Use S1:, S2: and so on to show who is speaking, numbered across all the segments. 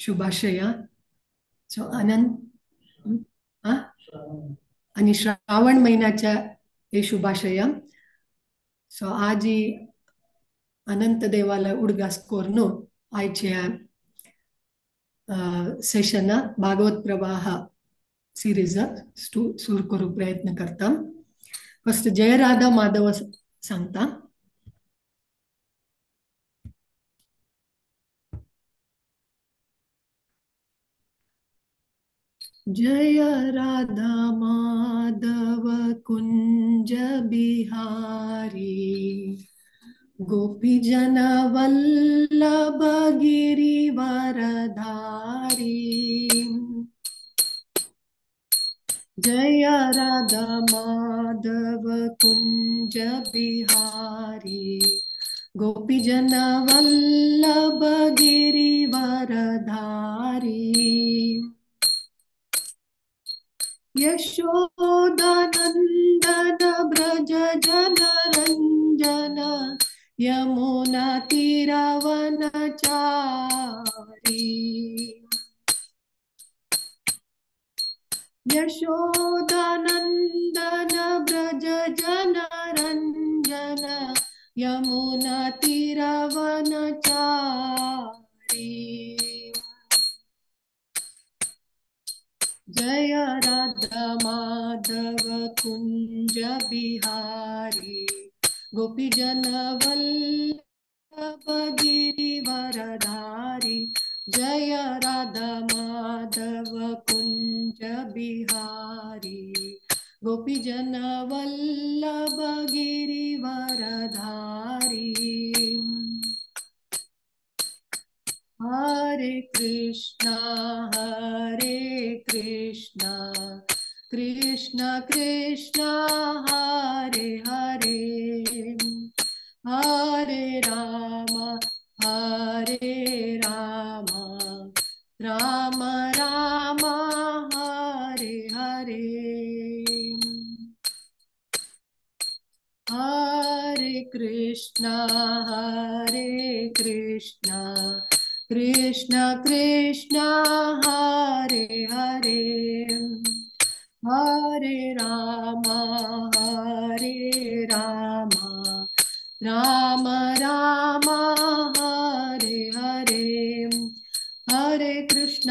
S1: शुभाशया. So अनंत आनी श्रावण महिन्याच्या हे शुभाशया. सो आजी अनंत देवाला उडगास करून आयच्या सेशन भागवत प्रवाह सिरीज सुरू करूंक प्रयत्न करता. फर्स्ट जय राधा माधव सांगता. जय राधा माधव कुंज बिहारी गोपी जन वल्लभ गिरिवरधारी. जय राधा माधव कुंज बिहारी गोपी जन वल्लभ गिरिवरधारी. यशोदानंदन ब्रज जन रंजन यमुना तीरावनचारी. यशोदानंदन ब्रज जन रंजन यमुना तीरावनचारी. जय राधा माधव कुंज बिहारी गोपी जन वल्लभ गिरिवरधारी. जय राधा माधव कुंज बिहारी गोपी जन वल्लभ गिरिवरधारी. हरे कृष्णा हरे कृष्णा कृष्णा कृष्णा हरे हरे हरे राम हरे राम राम राम हरे हरे. हरे कृष्णा हरे कृष्णा कृष्ण कृष्ण हरे हरे हरे राम हरे राम राम राम हरे हरे. हरे कृष्ण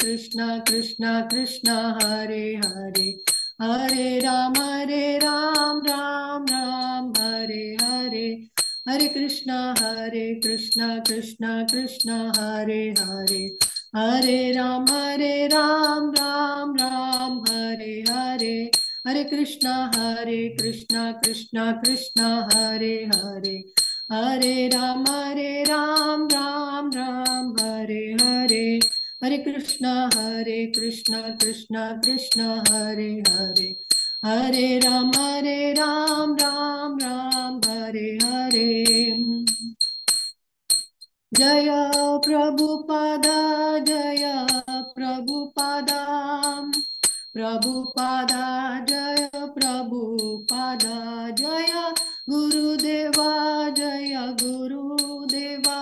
S1: कृष्ण कृष्ण हरे हरे हरे राम राम राम हरे हरे. हरे कृष्ण कृष्ण कृष्ण हरे हरे हरे राम राम राम हरे हरे. हरे कृष्ण कृष्ण कृष्ण हरे हरे हरे राम राम राम हरे हरे. हरे कृष्ण कृष्ण कृष्ण हरे हरे हरे राम राम राम हरे हरे. जय प्रभुपादा जय प्रभुपादा प्रभुपादा जय प्रभुपादा जय गुरुदेवा जय गुरुदेवा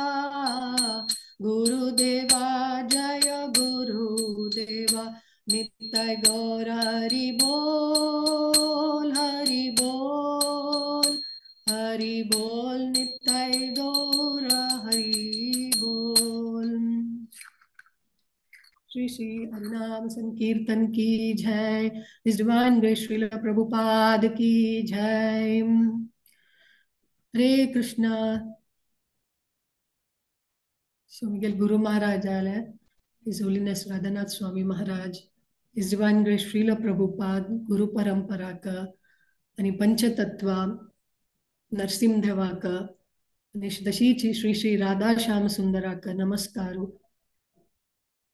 S1: गुरुदेवा जय गुरुदेवा. नित्य गौर हरि बोल हरि बोल हरि बोल नित्य गौर हरि बोल. श्री श्री हरिनाम संकीर्तन की जय. His divine grace Srila Prabhupada की जय. हरे कृष्णा. सो मिगेल गुरु महाराज आले His Holiness Radhanath Swami Maharaj, His Divine Grace Srila Prabhupada, Guru Parampara आणि पंचतत्व नरसिंहदेवाक आणि तशीच श्री श्री राधा श्याम सुंदराक नमस्कार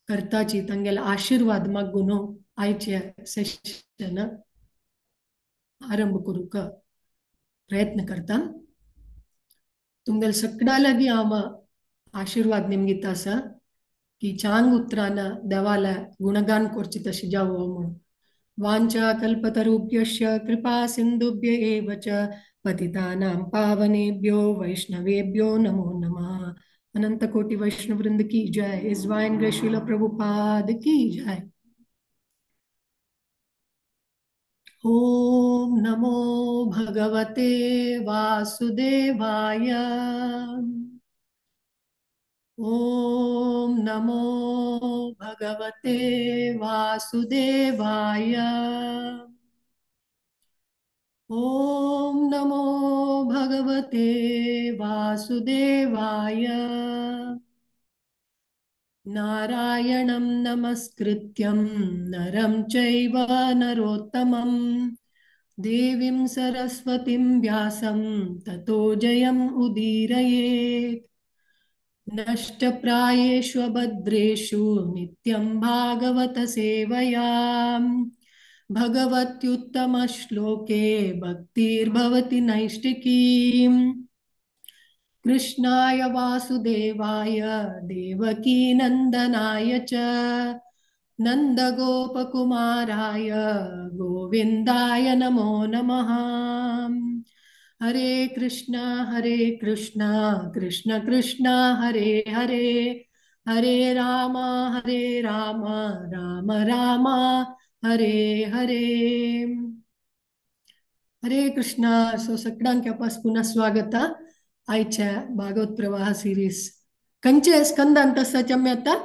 S1: करताची तांगेले आशीर्वाद मागून आयचे सेशन आरंभ करूंक प्रयत्न करता. तुमगेले सगळ्या लागीं हांव आशीर्वाद निमगिता आसा की चांग उतरान देवाला गुणगान करची तशी जावो म्हणून. वाञ्छा कल्पतरुभ्यश्च कृपा सिन्धुभ्य एव च पतितानां पावनेभ्यो वैष्णवेभ्यो नमो नमः. अनंत कोटि वैष्णव वृंद की जय। His divine grace Srila Prabhupada की जय। ओम नमो भगवते वासुदेवाय। ओम नमो भगवते वासुदेवाय। ओम नमो भगवते वासुदेवाय। नारायणं नमस्कृत्यं नरं चैव नरोत्तमं देवीं सरस्वतीं व्यासं ततो जयम् उदीरयेत्। नष्टप्रायेषु अभद्रेषु नित्यं भागवत सेवयां भगवत्युत्तमश्लोके भक्तिर्भवति नैष्टिकीम्। कृष्णाय वासुदेवाय देवकीनन्दनाय च नन्दगोपकुमाराय गोविन्दाय नमो नमः। हरे कृष्णा कृष्ण कृष्ण हरे हरे, हरे राम राम राम हरे हरे। हरे कृष्णा। सो सगळ्यांक पास पुन्हा स्वागत आयच्या भागवत प्रवाह सिरीज कंचे स्कंदांत आसाचे आमी आतां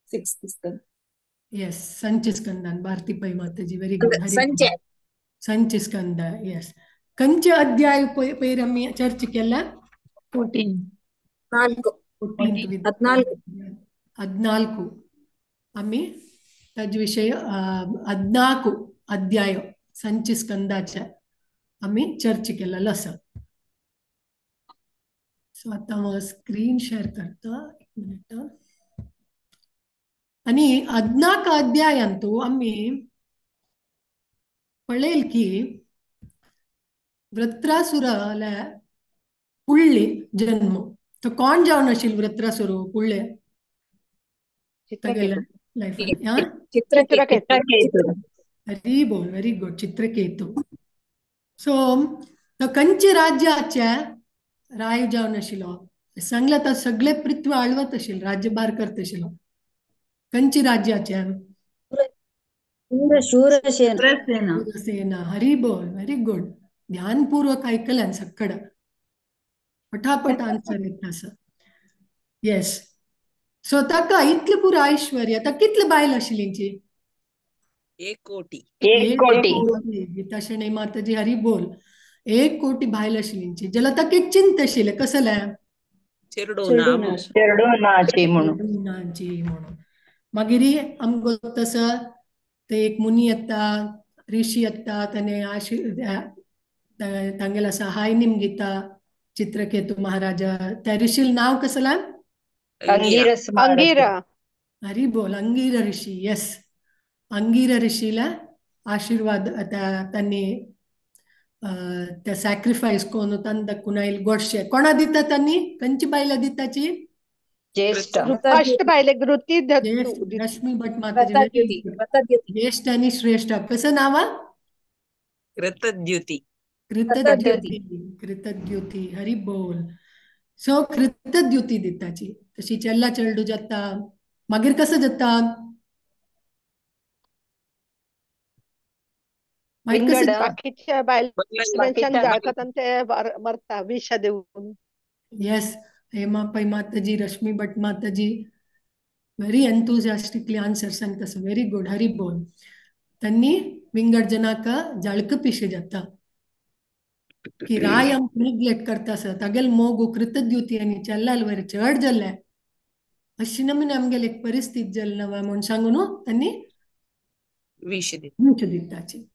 S2: सिक्स्थ स्कंद।
S1: येस, संच स्कंदान। भारती पै माताजी, व्हेरी गुड।
S2: संच
S1: संच स्कंद, येस। कंचे अध्याय पयर आमी चर्चा केला
S3: 14
S1: 14 आमी ताजे विषय 14 अध्याय संच स्कंदाच्या आमी चर्चा केलेलो आसा। सो आतां हांव स्क्रीन शेअर करता, एक मिनिट। आनी 14 अध्यायांतू आमी पळयल की वृत्रासुराल्या पुळ्ळे जन्म तो कोण जावन आशिल्लो वृत्रासुर पुळ्ळे तागेल्या लायफान
S2: चित्रकेतु।
S1: हरी बोल, व्हेरी गुड, चित्रकेतु। सो तो कंचे राज्याचे राय जावन आशिल्लो सांगला तो सगळे पृथ्वी आळवत आशिल्लो, राज्यभार करत आशिल्लो। कंचे राज्याचे शूरसेना। हरी बोल, व्हेरी गुड। ध्यानपूर्वक ऐकल्यान सगळं पटापट आन्सर येता आसा। येस। सो ताका इतलें पुरो ऐश्वर्य, ताका कितले बायल आशिल्ली?
S4: 1 कोटी।
S3: 1 कोटी।
S1: गीता शणै माताजी हरी बोल। 1 कोटी बायल आशिल्ली जाल्यार ताका एक चिंता आशिल्लें कसलें?
S3: चेडूनाची
S1: म्हणून। मागीर आमगो तसो ते एक मुनी येता, ऋषी येता, ताणें तांगेलो सहाय निमगिता चित्रकेतु महाराजा। त्या ऋषील नाव कसलें?
S3: अंगीरा।
S1: हरी बोल, अंगीरा ऋषी। येस, अंगीरा ऋषीला आशीर्वाद त्यांनी त्या सॅक्रिफायस करून तांकां कुणाल गोडशे कोणा दिता त्यांनी? खंयची बायला दिताची?
S3: ज्येष्ठ फर्स्ट बायले
S1: रश्मी भट माताजी। ज्येष्ठ आणि श्रेष्ठ कसं नाव?
S4: कृतद्युती।
S1: कृतद्युती, कृतद्युती। हरी बोल। सो कृतद्युती दिताची तशी चेल्ला चेल्डू जाता। मागीर कसं जाता?
S5: बाकीच्या बायलांच्यान जाळतात आनी ते मरता विष देऊन।
S1: येस, हेमा पै माताजी, रश्मी भट माताजी व्हेरी एन्थुजियास्टिकली आन्सर सांगता। व्हेरी गुड, हरी बोल। त्यांनी विंगड जनाका जाळक पिशे जाता की राय आमकां निग्लेक्ट करता आसा, तागेल मोग कृतद्युती आनी चेल्लाल वयर चड जाल्लें अशी नमूने आमगेले एक परिस्थिती जाली ना म्हूण सांगून त्यांनी
S4: विष
S1: दिताची।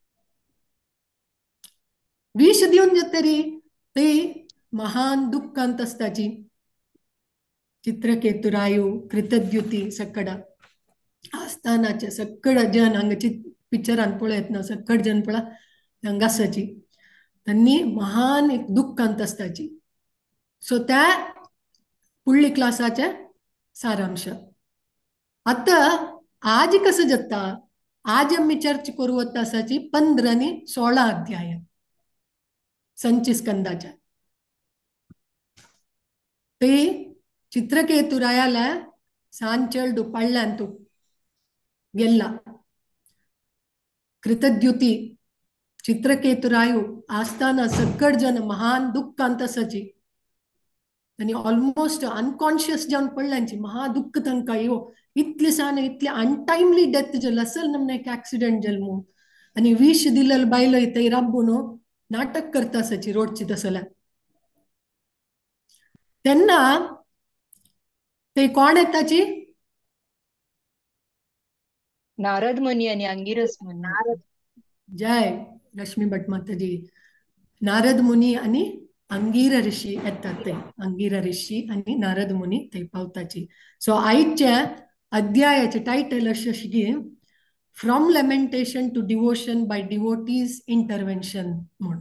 S1: विष दिवन जातरी ते महान दुःखांत आसताची चित्रकेतु रायू कृतद्युती सकड आस्थानाचे सकड जन हांगाची पिक्चरान पळयत ना सकड जन पळय हांगा आसाची त्यांनी महान एक दुःखांत आसताची। सो त्या फुडली क्लासाचे सारांश। आतां आज कसं जाता? आज आमी चर्चा करू वता आसाची 15 आनी 16 अध्याय संच स्कंदाच्या। ते चित्रकेतू रायाला सान चेडू पडल्यान तू गेल्ला कृतद्युती चित्रकेतू रायू आस्थाना सक्कड जन महान दुःखांत आसाची आनी ऑलमोस्ट अनकॉन्शियस जावन पडल्यांची महा दुःख तांकां यो इतले सान इतले अनटायमली डेथ जाल असल नमने एक ऍक्सिडेंट जाल मू आनी विश दिलेल बायलो थंय राबून नाटक करता आसाची रोडची तसल्या. तेन्ना ते कोण येताची?
S3: नारद मुनी आणि अंगिरस मुनी.
S1: जय लक्ष्मी भट माताजी. नारद मुनी आणि अंगीर ऋषी येतात ते, अंगीर ऋषी आणि नारद मुनी ते पावताची. सो आयच्या अध्यायाचे टायटल अशें अशें की from lamentation to devotion by devotees intervention म्हूण.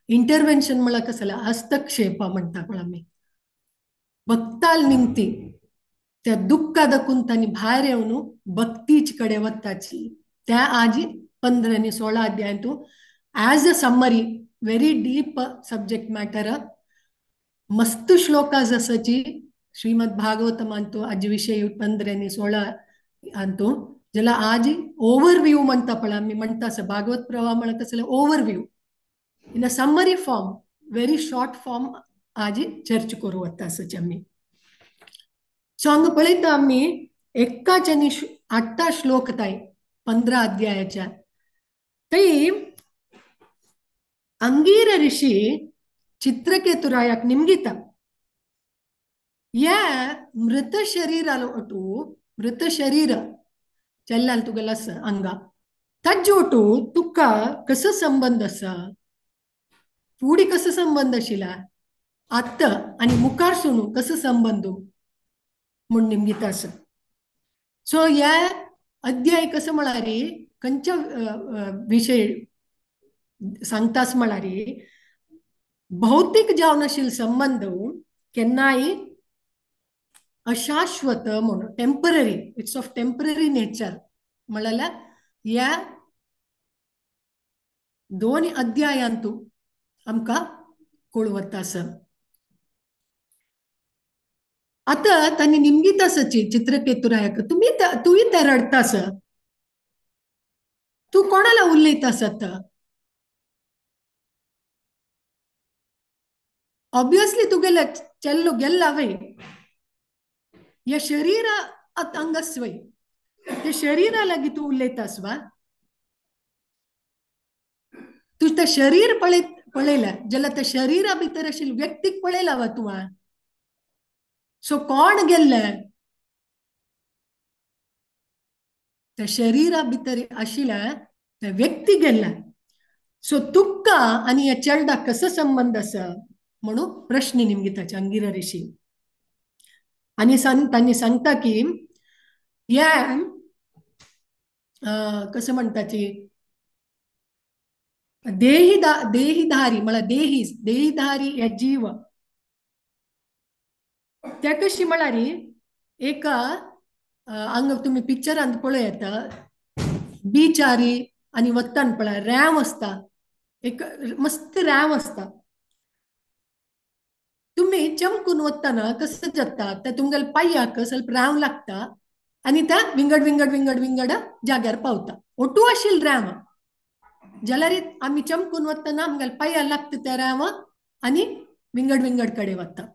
S1: इंटरव्हेन्शन म्हळ्यार कसं हस्तक्षेप म्हणटा पळय आमी. भक्ताल निमती त्या दुःखा दाखून तांणी भायर येवन भक्तीच कडेन वताची. त्या आजी 15 आनी 16 अध्यायांतू as a summary very deep subject matter मस्त श्लोकास आसाची श्रीमद भागवत मानतो आज विषय 15 आनी 16 अंतू ज्याला आज ओव्हरव्ह्यू म्हणता पळय आमी म्हणटा आसा भागवत प्रवाह म्हणत आसल्यार overview in a summary form very short form आज चर्च करू वता आसाची आमी. सो हांगा पळयता आमी एकाच आनी 8 श्लोक ताय 15 अध्यायाच्या. थंय अंगीर ऋषी चित्रकेतुरायाक निमगिता या मृत शरीरालो अटू मृत शरीर चल्लाल तुगेलो आसा हांगा ताजे ओटू तुका कसो संबंद आसा, फुडें कसो संबंद आशिल्ला, आतां आनी मुखार सुनू कसो संबंद म्हूण निमगिता आसा. सो ह्या अध्याय कसो म्हळ्यार खंयच्या विशय सांगतास म्हळ्यार भौतीक जावन आशिल्लो संबंध केन्नाय अशाश्वत म्हणून temporary, it's of temporary nature म्हळ्यार ह्या दोन अध्यायांतू आमकां कळवता आसा. आतां तांणी निमगीत आसाची चित्रकेतुरायाक तुमी तुवें ते रडटा आसा, तूं कोणाला उलयता आसा आतां? ऑब्वियसली तुगेले चेल्लो गेल्ला वय, ह्या शरीरा आतां हांगास वय, त्या शरीरा लागीं तूं उलयता आस वा? तूं तें शरीर पळयलां जाल्यार त्या शरीरा भितर आशिल्ल्या व्यक्तीक पळयला वा तुवें? सो कोण गेल्ले? त्या शरीरा भितर आशिल्ल्या त्या व्यक्ती गेल्ला. सो तुका आनी ह्या चेडवाक कसो संबंद आसा म्हणून प्रश्न निमगिताचे अंगिरा ऋषी. आनी तांणी सांगता की ह्या कसं म्हणटाची देहीधारी म्हळ्यार देही देहीधारी ह्या जीव त्या कशी म्हळ्यार एका हांगा तुमी पिक्चरांत पळय येता बिचारी आनी वत्तान पळय रॅम आसता, एक मस्त रॅम आसता. तुमी चमकून वतना कसं जाता त्या तुमगेल्या पांयाक ಸ್ವಲ್ಪ रॅम लागता आनी त्या विंगड विंगड विंगड विंगड जाग्यार पावता. ओटू आशिल्ली रॅम जाल्यार आमी चमकून वतना आमगेल्या पांयाक लागता त्या रॅम आनी विंगड विंगड कडेन वता.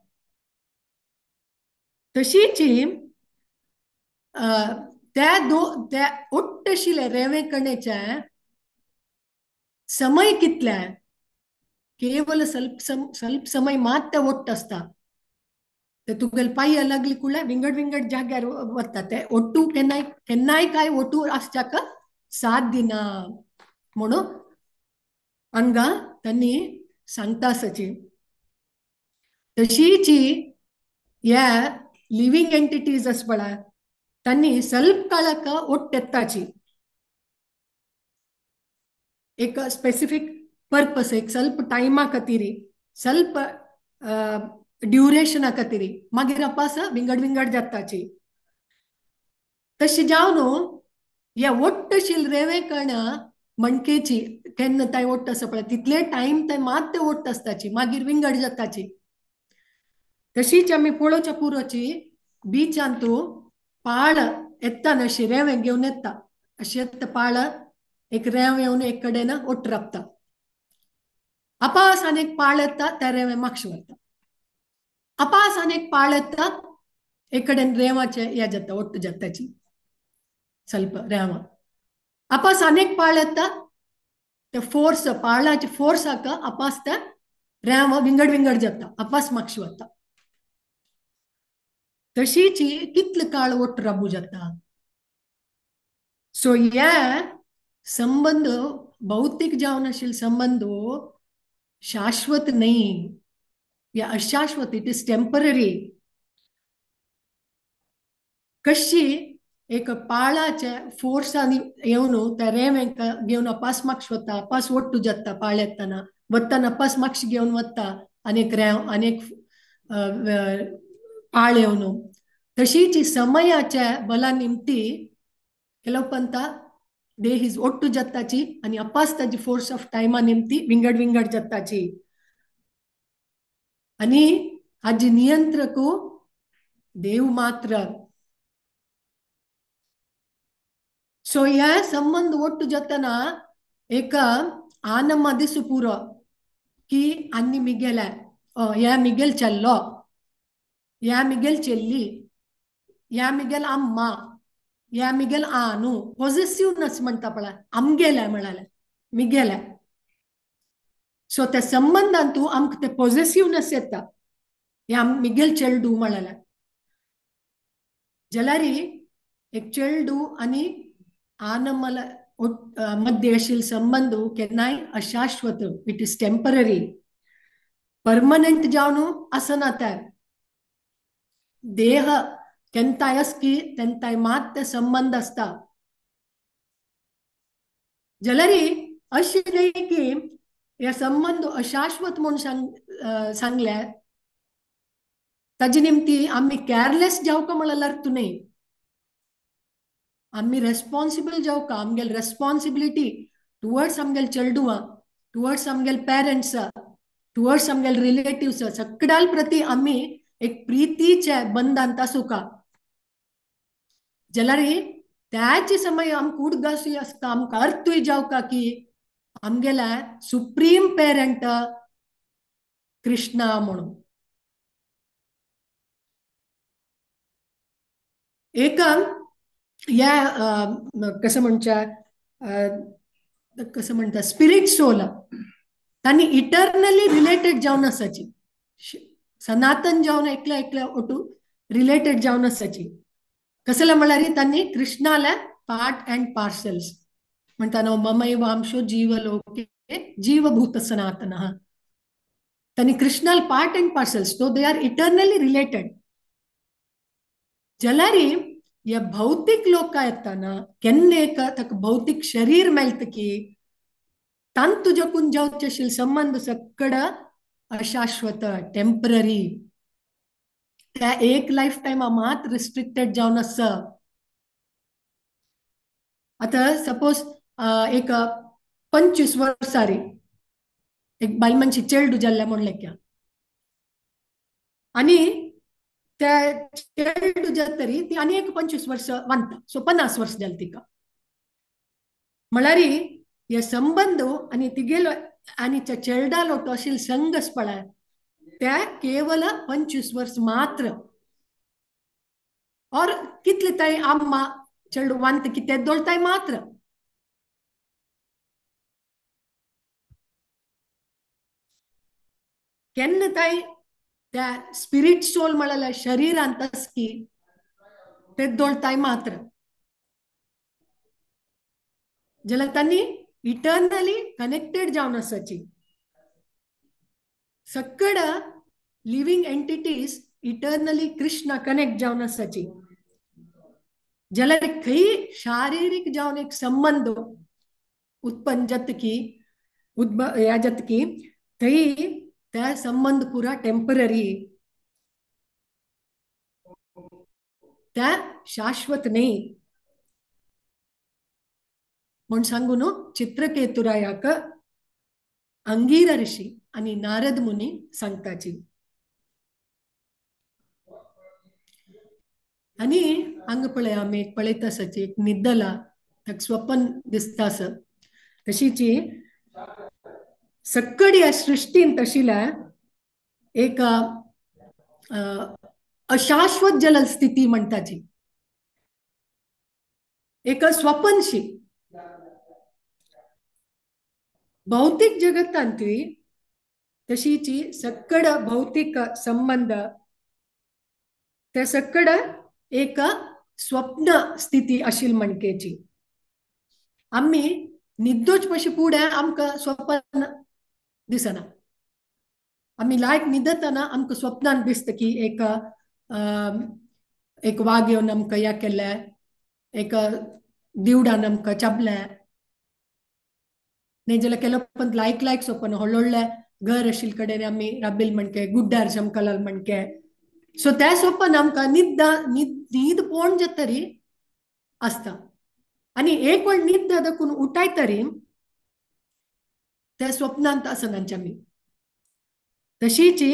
S1: तशीच त्या त्या ओट्ट आशिल्ल्या रेंवे कणेच्या समय कितल्या केवल ಸ್ವಲ್ಪ समय मात ते ओट्ट आसता. ते तुगेले पांया लागली कुळ्या विंगड विंगड जाग्यार वता ते ओट्टू केन्नाय केन्नाय काय ओटू आसच्याक साथ दिना म्हणून हांगा तांणी सांगता आसाची. तशीच ह्या लिव्हिंग एंटिटीज आसा पळय तांणी ಸ್ವಲ್ಪ काळाक ओट्ट येताची एक स्पेसिफीक पर्पस, एक ಸ್ವಲ್ಪ टायमा खातीर ಸ್ವಲ್ಪ ड्युरेशना खातीर मागीर अपास विंगड विंगड जाताची. तशें जावन ह्या ओट्ट आशिल्ल्या रेंवे कणा मणकेची केन्ना ताय ओट्ट आसा पळय तितले टायम ते मात ते ओट्ट आसताची मागीर विंगड जाताची. तशीच आमी पळोवच्या पुरोची बिचांतू पाळ येता अशी रेंवे घेवन येता अशी पाळ एक रेंव येवन एक कडेन ओट राबता अपास आनी एक पाळ येता त्या रेंवे मागशे वता अपास आनी एक पाळ येता एक कडेन रेंवाचे या जाता ओट्ट जाताची ಸ್ವಲ್ಪ रेंवा अपास आनी एक पाळ येता ते फोर्स पाळाचे फोर्स हाका अपास त्या रेंव विंगड विंगड जाता अपास मागशी वता. तशीची कितले काळ ओट राबू जाता. सो हे संबंध भौतिक जावन आशिल्ले संबंध शाश्वत न्हय, या अशाश्वत, it is temporary. कशी एक पाळाच्या फोर्सांनी येवन त्या रेंवेक घेवन अपास मागशी वता अपास ओट्टू जाता पाळ येतना वतना अपास मागशी घेवन वता आनी एक रेंव आनी एक पाळ येवन. तशीच समयाच्या बला निमती ಕೆಲವು देह is ಒಟ್ಟು ಜತ್ತಾಚಿ आणि अपास ताजी फोर्स ऑफ टायमा निमती विंगड विंगड जाताची. आणि हाजी नियंत्रक देव मात्र. सो ह्या संबंध ಒಟ್ಟು जातना एक आनंद दिसू पुरो की आनी मिगेला ह्या मिगेल चल्लो ह्या मिगेल चेल्ली ह्या मिगेल अम्मा या मिगेल आनु पॉझिटिव्हनेस म्हणता पळय आमगेले म्हणाले मिगेले. सो त्या संबंधांतू आमकां ते पॉझिटिव्हनेस येता या मिगेल चेल्डू म्हणाले जाल्यार एक चेल्डू आनी आनमल मध्य आशिल्ले संबंध केन्नाय अशाश्वत, it is temporary, permanent जावन आसना. त्या देह केन्नाय की तेन्नाय मात ते संबंध आसता. जाल्यार अशें न्हय की हे संबंध अशाश्वत म्हूण सांगले ताजे निमती आमी केअरलेस जावका म्हळ्यार अर्थ न्हय. आमी रेस्पॉन्सिबल जावका, आमगेले रेस्पॉन्सिबिलिटी टुवर्ड्स आमगेले चेडवां, टुवर्ड्स आमगेले पेरंट्स, टुवर्ड्स आमगेले रिलेटिव्स, सगळ्यां प्रती आमी एक प्रीतीचे बंधांत आसूका. जाल्यार त्याच समय आमकां उडगासूय आसता, आमकां अर्थूय जावका की आमगेले सुप्रीम पेरंट कृष्णा म्हणून. एक ह्या कसं म्हणच्या कसं म्हणटा स्पिरीट सोल तांणी इटर्नली रिलेटेड जावन आसाची, सनातन जावन एकल्या एकल्या ओटू रिलेटेड जावन आसाची. कसले म्हळ्यार तांणी कृष्णाले पार्ट अँड पार्सल्स म्हणटा न्हू, ममैवांशो जीवलोके जीवभूत सनातन. तांणी कृष्णाले part and parcels, so they are eternally related. जाल्यार ह्या भौतिक लोका येतना केन्ना ताका भौतिक शरीर मेळटा की तांतू जकून जावचे आशिल्ले संबंध सगळो अशाश्वत, टेम्पररी. त्या एक लायफ टायमा मात रिस्ट्रिक्टेड जावन आसा. आतां सपोज एक 25 वर्सां रे एक बायल मनशी चेडूं जाल्लें म्हूण लेख्या आनी त्या चेडूं जाता तरी ती आनी एक 25 वर्सां वांदता, सो 50 वर्सां जालीं तिका. म्हळ्यार हे संबंध आनी तिगेलो आनी त्या चेडा लोटो आशिल्लो संगस पळय त्या केवल 25 वर्स मात्र. और कितले ताई आम्मा चेडू वांत कितें दोळताय मात्र. केन्ना ताई त्या स्पिरीट सोल म्हळ्यार शरीरांत की ते दोळताय मात्र. जाल्यार तांणी इटर्नली कनेक्टेड जावन आसाची. सगळ्या living entities eternally Krishna connect जावन आसाची. जाल्यार खंय शारिरीक जावन एक संबंध उत्पन्न जाता की ह्या जाता की थंय त्या संबंध पुरा टेम्पररी, त्या शाश्वत न्हय म्हूण सांगून चित्रकेतुरायाक अंगीरा ऋषी आनी नारद मुनी सांगताची. आनी हांगा पळय आमी एक पळयता आसाची एक न्हिदला ताका स्वपन दिसता आसा. तशीची सक्कड ह्या सृश्टीन तशिल्या एक अशाश्वत जल स्थिती म्हणटाची, एक स्वपनशी. भौतिक जगतांतूय तशीची सक्कड भौतिक संबंध ते सक्कड एक स्वप्न स्थिती आशिल म्हणकेची. आमी न्हिदोच पशी फुडें आमकां स्वप्न दिसना. आमी लायक न्हिदतना आमकां स्वप्नान दिसता की एक एक वाग येवन आमकां ह्या केलें, एक दिवडान आमकां चाबलें, न्ही जाल्यार केलो पण लायक लायक स्वप्न व्हडले घर आशिल्ले कडेन आमी राबिल म्हणके, गुड्ड्यार चमकलाल म्हणके. सो त्या स्वप्न आमकां न्हिद न्हीद पोवन जाता तरी आसता. आनी एक वेळ न्हीद दाखून उठाय तरी त्या स्वप्नांत आसनांचे आमी. तशीची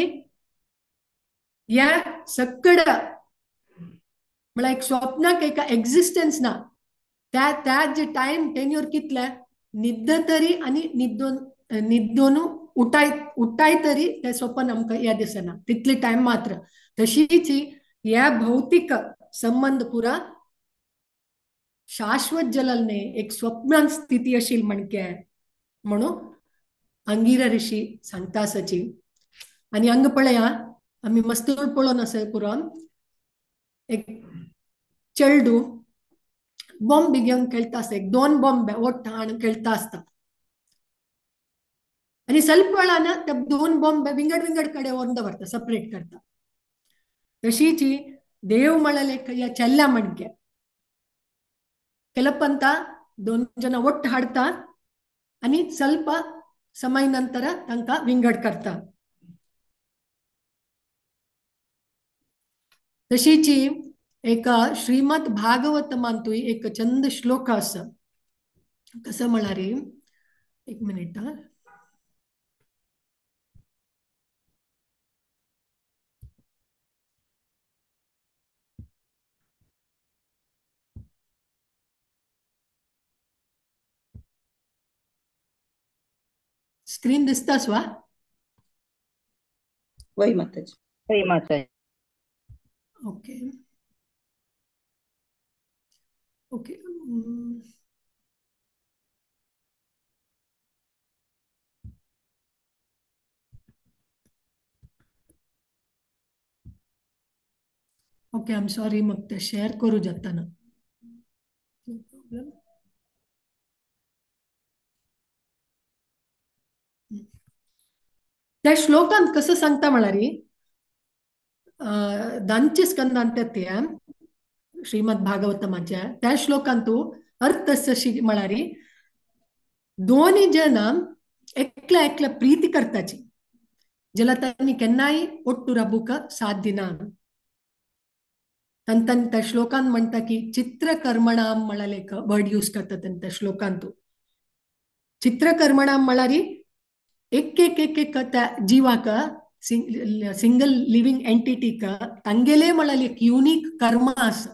S1: ह्या सक्कड म्हळ्यार एक स्वप्नाक एका एक्झिस्टन्स ना. त्या त्या जे टायम टेन्योर कितले न्हिद तरी आनी न्हिदोन न्हिदोनू उठाय उठाय तरी ते स्वप्न आमकां ह्या दिसना तितले टायम मात्र. तशीची ह्या भौतिक संबंध पुरा शाश्वत जलल न्ही, एक स्वप्नान स्थिती आशिल्ली म्हणके म्हणून अंगिरा ऋषी सांगता आसाची. आनी हांगा पळया आमी मस्तूळ पळोवन आसा पुरान एक चेडू बॉम्ब घेवन खेळटा आसता, एक दोन बॉम्बे ओडटा आनी खेळटा आसता. आनी ಸ್ವಲ್ಪ वेळान ते दोन बॉम्बे विंगड विंगड कडेन व्हरून दवरता, सेपरेट करता. तशीची देव म्हळ्यार ह्या चेल्ल्या म्हणके ಕೆಲಪ್ಪಂತ दोन ಜನ ಒಟ್ಟು ಹಾಡ್ತಾ आणि ಸ್ವಲ್ಪ ಸಮಯ ನಂತರ ತನಕ ವಿಂಗಡ್ करता. तशीची एक श्रीमद भागवत मानतोय एक चंद श्लोक आसा. कसं म्हळ्यार एक मिनिट हा. स्क्रीन दिसतास वा?
S2: वही माताजी.
S3: वही माताजी.
S1: Okay okay. Okay, I am sorry, मग ते शेअर करू जाताना प्रॉब्लेम. त्या श्लोकांत कसं सांगता म्हळ्यार दांचे स्कंदांत त्या श्रीमद भागवतमाच्या त्या श्लोकांत अर्थ अशी म्हळ्यार दोन्ही जन एकल्या एकल्या प्रीती करताची ज्याला त्यांनी केन्नाय ಒಟ್ಟು राबूक साध्य ना. तन त्या श्लोकांत म्हणटा की चित्रकर्मणाम म्हळ्यार एक वर्ड यूज करता त्या श्लोकांत. चित्रकर्मणाम म्हळ्यार एक एक एक एक त्या जीवाक सिंगल लिव्हिंग एंटिटीक तांगेले म्हळ्यार एक युनिक कर्म आसा.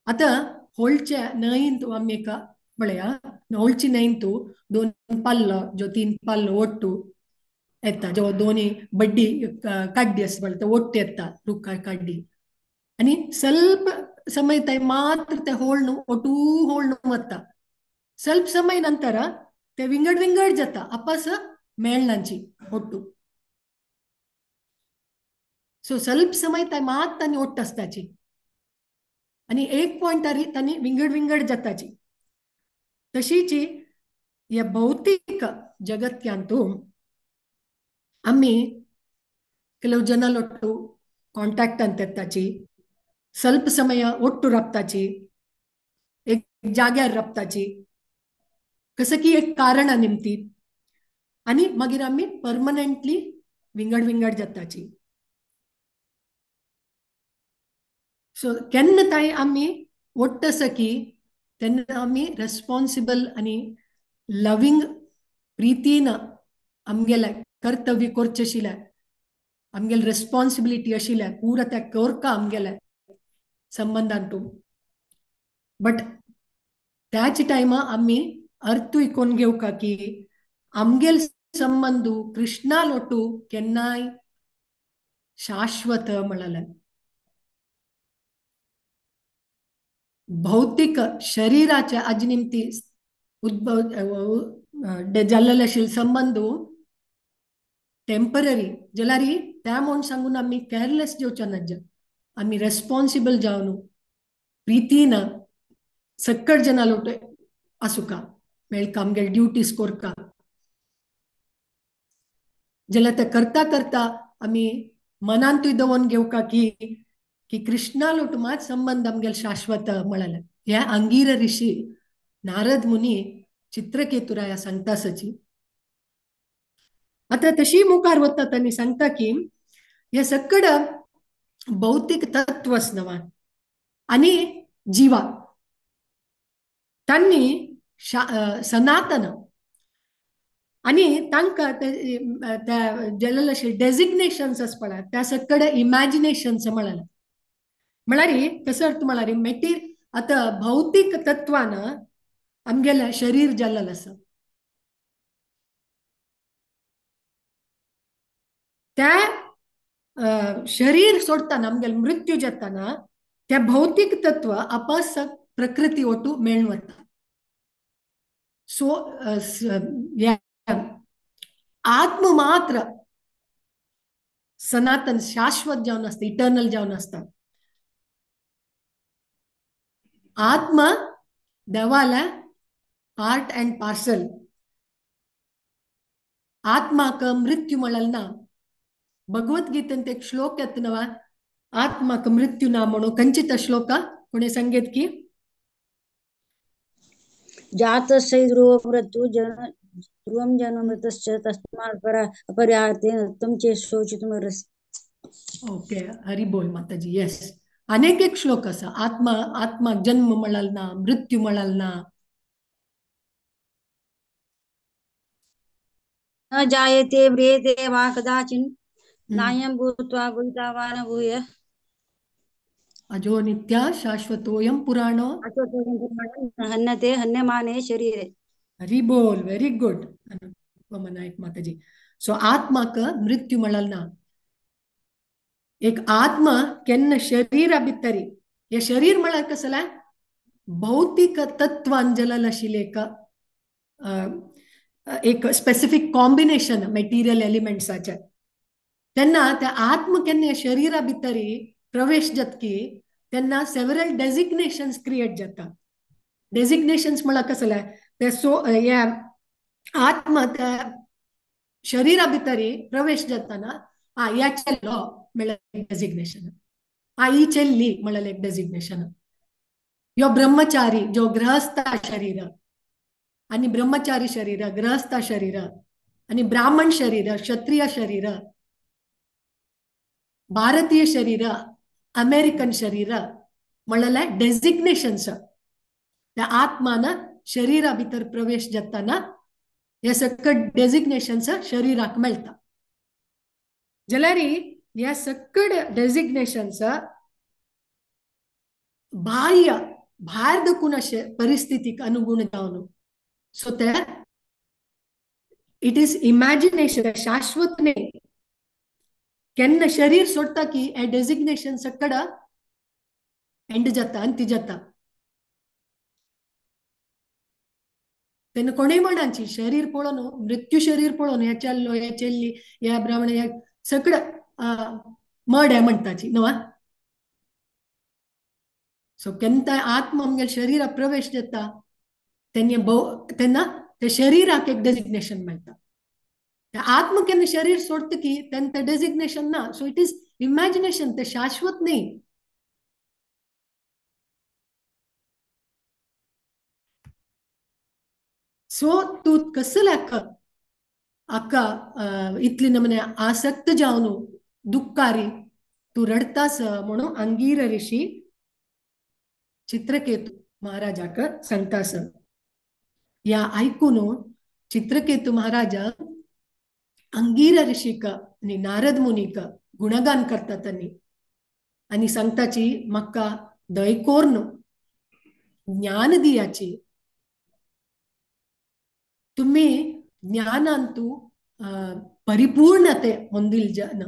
S1: आतां होळच्या न्हंयंत आमी एका पळया, होळची न्हंयंत दोन पाल्लो ज्यो तीन पाल्लो ओट्टू येता, ज्यो दोनी बड्डी काड्डी आसा पळय ते ओट्टू येता रुखा काड्डी. आनी ಸ್ವಲ್ಪ ಸಮಯ ತೈ मात्र ते होळ्ण ಒಟೂ होळ्ण वता. ಸ್ವಲ್ಪ ಸಮಯ ನಂತರ ते विंगड विंगड जाता, आपास मेळनाची ಒಟ್ಟು. सो ಸ್ವಲ್ಪ समय ते मात तांणी ओट्ट आसताची आनी एक पॉयंटार तांणी विंगड विंगड जाताची. तशीची ह्या भौतिक जगत्यांतू आमी ಕೆಲವು ಜನ ಒಟ್ಟು ಕಾಂಟ್ಯಾಕ್ಟ್ ಅಂತ येताची, ಸ್ವಲ್ಪ ಸಮಯ ಒಟ್ಟು राबताची, एक जाग्यार राबताची, कसं की एक कारण निमती आणि मागीर आमी परमनंटली विंगड विंगड जाताची. सो केन्ना ताई आमी ओट्ट आसा की तेन्ना आमी रेस्पॉन्सिबल आनी लवींग प्रितीन आमगेले कर्तव्य करचें आशिल्लें आमगेले रेस्पॉन्सिबिलिटी आशिल्ल्या पुरा त्या कोरका आमगेले संबंदान तूं. बट त्याच टायमा आमी अर्थूय कोण घेवका की आमगेल संबंध कृष्णा लोटू केन्नाय शाश्वत म्हळ्यार भौतिक शरीराच्या अजनिमती उद्भव जाल्लेले आशिल्ले संबंध टेंपररी जाल्यार त्या म्हूण सांगून आमी केअरलेस जेवच्या नाज्या. आमी रेस्पॉन्सिबल जावन प्रितीन सक्कड जना लोट आसुका मेळका आमगेले ड्युटीज कोरका. जाल्यार ते करता करता आमी मनांतूय दवरून घेवका की की कृष्णा लोट मात संबंध आमगेले शाश्वत म्हळ्यार ह्या अंगीर ऋषी नारद मुनी चित्रकेतुराया सांगता सची. आतां तशी मुखार वता तांणी सांगता की हे सकड भौतिक तत्व नवा आनी जीवा तांणी सनातन आनी तांकां त्या जाल्ले अशे डेजिग्नेशन्स आसपा त्या सकड इमॅजिनेशन्स म्हळ्यार म्हळ्यार कसो अर्थ म्हळ्यार मेटीर आतां भौतिक तत्वान आमगेलें शरीर जाल्लें आसा त्या शरीर सोडताना आमगेलें मृत्यू जाताना त्या भौतिक तत्व आपास प्रकृती ओटू मेळून वता. सो आत्म मात्र सनातन शाश्वत जावन आसता, इटर्नल जावन आसता. आत्मा देवाला पार्ट अँड पार्सल. आत्माक मृत्यू म्हळ्यार ना. भगवद्गीतेंत एक श्लोक येता नवा आत्माक मृत्यू ना म्हणून खंयची तो श्लोक कोणी सांगेत की
S6: जातस्य ध्रुव मृत्यु जन्म ध्रुवं जन्म मृतश्च तस्मात् अपरिहार्तेन त्वं चेत् शोचितुमर्हसि.
S1: ओके, हरी बोल माताजी. येस, अनेक एक श्लोक आसा आत्मा आत्मा जन्म म्हळ्यार ना, मृत्यू म्हळ्यार ना.
S6: न जायते म्रियते वा कदाचिन् नायं भूत्वा भूयिता वा न भूय
S1: अजो नित्या शाश्वतोऽयं पुराणो
S6: हन्यते हन्यमाने शरीरे.
S1: हरी बोल. व्हेरी गुड अनुपमा नायक माताजी. सो आत्माक मृत्यू म्हळ्यार ना. एक आत्मा केन्ना शरीरा भितरी हे शरीर म्हळ्यार कसलें भौतिक तत्वान जाल्लें आशिल्लें एक एक स्पेसिफीक कॉम्बिनेशन मटेरियल एलिमेंट्साचें. तेन्ना त्या आत्मा केन्ना शरीरा भितरी प्रवेश जातकी तेन्ना सेवरल डेजिग्नेशन्स क्रिएट जाता. डेजिग्नेशन्स म्हळ्यार कसलें ते सो हे आत्मा त्या शरीरा भितरी प्रवेश जाताना आ ह्या चेल्लो म्हळ्यार एक डेजिग्नेशन, आ ही चेल्ली म्हळ्यार एक डेजिग्नेशन, यो ब्रह्मचारी जो गृहस्था शरीर आनी ब्रह्मचारी शरीर, गृहस्था शरीर आनी ब्राह्मण शरीर, क्षत्रिय शरीर, भारतीय शरीर, अमेरिकन शरीर म्हळ्यार डेजिग्नेशन्स. त्या आत्मान शरीरा भितर प्रवेश जाताना हे सकट डेजिग्नेशन्स शरीराक मेळटा. जाल्यार ह्या सकट डेजिग्नेशन्स बाह्य भायर दकून अशे परिस्थितीक अनुगुण जावन सो ते it is imagination, शाश्वत न्ही. केन्ना शरीर सोडटा की हे डेजिग्नेशन सकड एंड जाता, अंत जाता. तेन्ना कोणूय म्हणाची शरीर पळोवन मृत्यू शरीर पळोवन ह्या चेल्लो ह्या चेल्ली ह्या ब्राह्मण ह्या सगळं मड म्हणटाची न्हू. सो केन्ना आत्मा आमगेल्या शरीरा प्रवेश जाता तेन्ना तेन्ना त्या शरीराक एक डेजिग्नेशन मेळटा. आत्मा केन्ना शरीर सोडटा की तेन्ना तें डेजिग्नेशन ना. सो it is imagination, तें शाश्वत न्ही. सो तूं कसल्याक आका इतली नमने आसक्त जावन दुःखारी तूं रडतास म्हणून अंगीर ऋषी चित्रकेतू महाराजाक सांगतास. ह्या आयकून चित्रकेतू महाराजा अंगीर ऋषीक आनी नारद मुनीक गुणगान करता तांणी आनी सांगताची म्हाका दय कोर्न ज्ञान दियाची, तुम्ही ज्ञानांतु परिपूर्णते ಹೊಂದಿಲ್ ಜನ,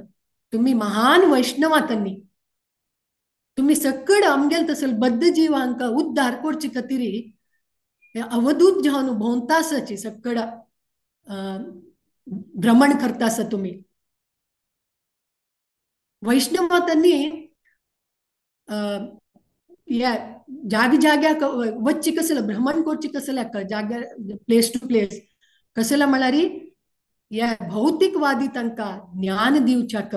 S1: तुम्ही महान वैष्णवातांनी, तुम्ही सकड आमगेल तसल बद्ध जीवांक उद्धार करचे खातीर अवधूत जावन भोंवतासाची सकड भ्रमण करतासा तुम्ही. वैष्णवातांनी या जाग जाग्याक वच्ची कसले भ्रमण करची कसल्या जाग्यार प्लेस टू प्लेस कसले म्हळ्यार या भौतिकवादी तांकां ज्ञान दिवच्याक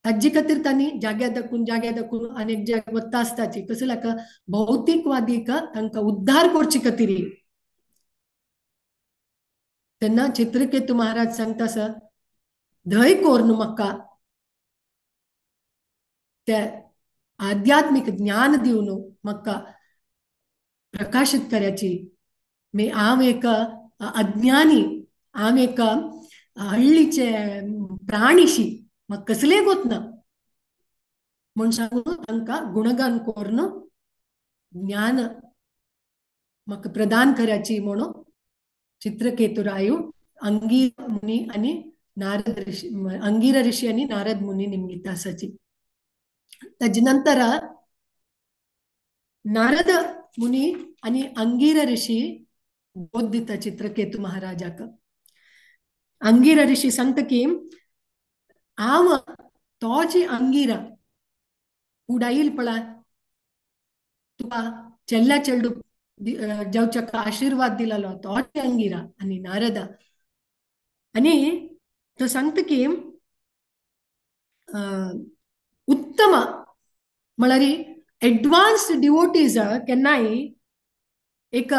S1: ताजे खातीर तांणी जाग्या दाखून जाग्या दाखून अनेक जाग वता आसताची कसले भौतिकवादीक तांकां उद्धार करचे खातीर. तेन्ना चित्रकेतू महाराज सांगता आसा धय कोर्न म्हाका त्या आध्यात्मिक ज्ञान दिवन म्हाका प्रकाशित करायची. मी हांव एक अज्ञानी, हांव एक हळ्ळीचे प्राणीशी, म्हाका कसलें गोत ना म्हूण सांगून तांकां गुणगान करून ज्ञान म्हाका प्रदान करायची म्हणून चित्रकेतू रायू अंगीर मुनी आनी नारद ऋषी, अंगीर ऋषी आनी नारद मुनी निमगिता आसाची. ताजे नंतर नारद मुनी आनी अंगीर ऋषी बोध दिता चित्रकेतू महाराजाक. अंगीर ऋषी सांगता की हांव तोची अंगीरा उडाईल पळा तुका चेल्ल्या चेडू जावच्याक आशीर्वाद दिलालो तोची अंगीरा आनी नारदा. आनी तो सांगता की उत्तम म्हळ्यार एडवान्स्ड डिवोटीज केन्नाय एक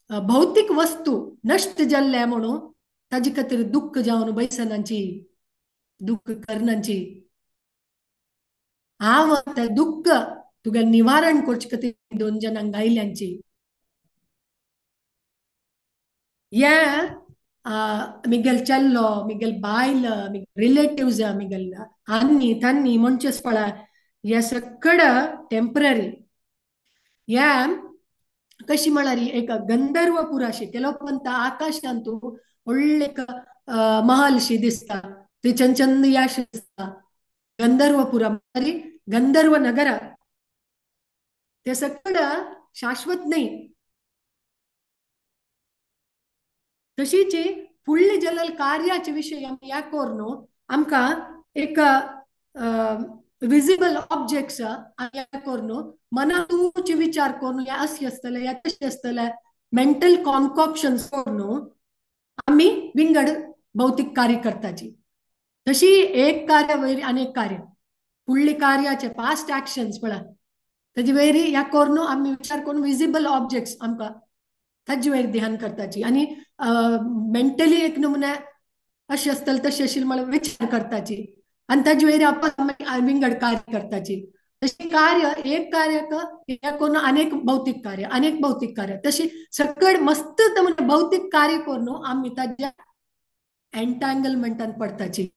S1: भौतिक वस्तू नश्ट जाल्ल्या म्हणून ताजे खातीर दुख्ख जावन बैसनांची दुख्ख करनाची. हांव ते दुख्ख तुगे निवारण करचे खातीर दोन जाणांक गायल्यांची. ह्या मिगेल चेल्लो, मिगेल बायल, मिगेल रिलेटिव्स, मिगेल आन्नी तान्नी म्हणचेच पळा हे सकड टेंपररी. ह्या कशी म्हळ्यार एक गंधर्वपुराशी ಕೆಲವೊಂತ आकाशांतू व्हडलें एक महलशी दिसता, थंय चंद चंद याश दिसता. गंधर्वपुरा म्हळ्यार गंधर्व नगर, ते सकड शाश्वत न्हय. तशीच फुडले जलल कार्याचे विशय आमी ह्या करून आमकां एक विजिबल ऑब्जेक्ट्स ह्या करून मनातूच विचार करून ह्या अशें आसतलें ह्या तशें आसतलें मेंटल कॉन्कॉक्शन्स करून आमी विंगड भौतीक कार्य करताची. तशी एक कार्य वयर अनेक कार्य फुडले कार्याचे पास्ट एक्शन्स पळय ताजे वयर ह्या करून आमी विचार करून विजिबल ऑब्जेक्ट्स आमकां ताजे वयर ध्यान करताची आनी मेंटली एक नमुने अशें आसतलें तशें आशिल्लें म्हळ्यार विचार करताची आनी ताजे वयर आपण विंगड कार्य करताची. तशें कार्य एक कार्य ह्या करून अनेक भौतीक कार्य अनेक भौतीक कार्य तशी सकड मस्त भौतीक कार्य करून आमी ताज्या एन्टांगलमेंटान पडताची.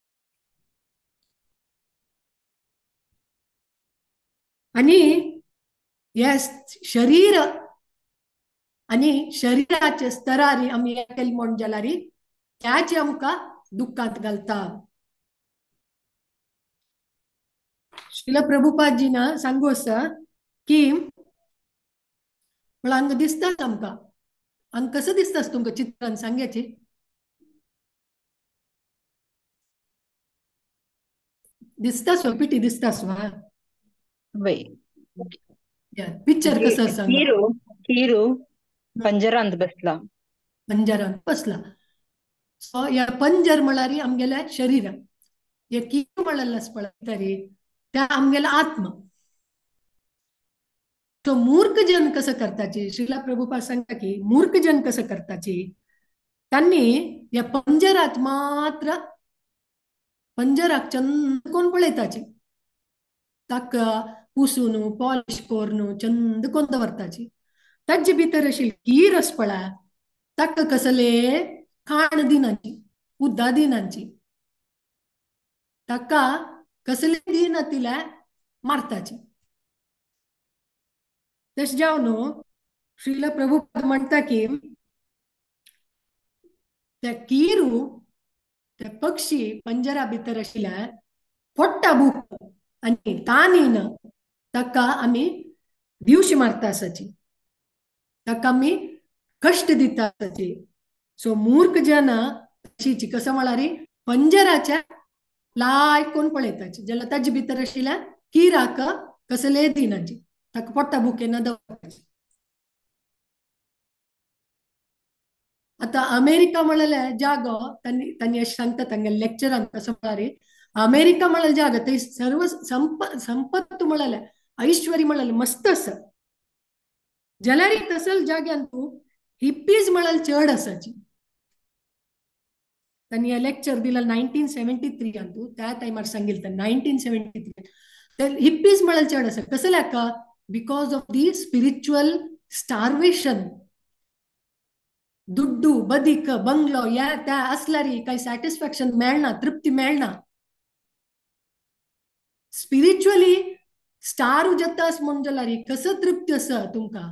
S1: आनी हे शरीर आनी शरीराचे स्तरारी आमी केले म्हण जाल्यार त्याचे आमकां दुख्खांत घालता. श्रील प्रभुपादजीन सांगू आसा की म्हळ्यार हांगा दिसताच आमकां, हांगा कसो दिसता तुमकां चित्रान सांग्याची दिसता स्व पिटी दिसता स्व पिक्चर कसं आसा
S3: हिरो पंजरांत बसला,
S1: पंजरांत बसला. सो ह्या पंजर म्हळ्यार आमगेल्या शरीरान, हे किरू म्हळ्यार पळय तरी त्या आमगेला आत्मा. तो मूर्ख जन कसं करताची, श्रीला प्रभुपाद सांगता की मूर्ख जन कसं करताची, त्यांनी या पंजरात मात्र पंजराक चंद कोण पळयताची, ताका पुसून पॉलिश करून चंद कोण दवरताची. ताजे भितर आशिल्ली कीर आसा पळय ताका कसले खाण दिनाची, उद्दा दिनाची. ताका कसले दिना तिला मारताची. तशें जावन न्हू श्रील प्रभुपाद म्हणटा की त्या किरू त्या पक्षी पंजरा भितर आशिल्ल्या पोट्टा भूक आनी तानीन ताका आमी दिवशी मारता आसाची, ताका आमी कश्ट दिता आसाची. सो मूर्ख जन अशीची कसं म्हळ्यार पंजराच्या लायक कोण पळयताची जाल्यार ताजे भितर आशिल्ल्या किराक कसले दिनाची, ताका पोट्टा भुकेन दवरताची. आता अमेरिका म्हळ्यार जागो तांणी तांणी अशें सांगता तांगे लेक्चरान कसं म्हळ्यार अमेरिका म्हळ्यार जागो थंय सर्व संपत्त म्हळ्यार ऐश्वर्य म्हळ्यार मस्त आसा, जाल्यार तसल जाग्यान तूं हिप्पीज म्हळ्यार चड आसाची. तांणी लेक्चर दिला 1973 अंतू, त्या टायमार सांगितलं 1973. तर हिप्पीज म्हळ्यार चड आसा कसं का because of the spiritual starvation. दुड्डू बदीक बंगलो या त्या असल्यारी काही सॅटिस्फॅक्शन मेळना, तृप्ती मेळना. स्पिरिच्युअली स्टार जाता म्हूण जाल्यार कसं तृप्ती आसा तुमकां.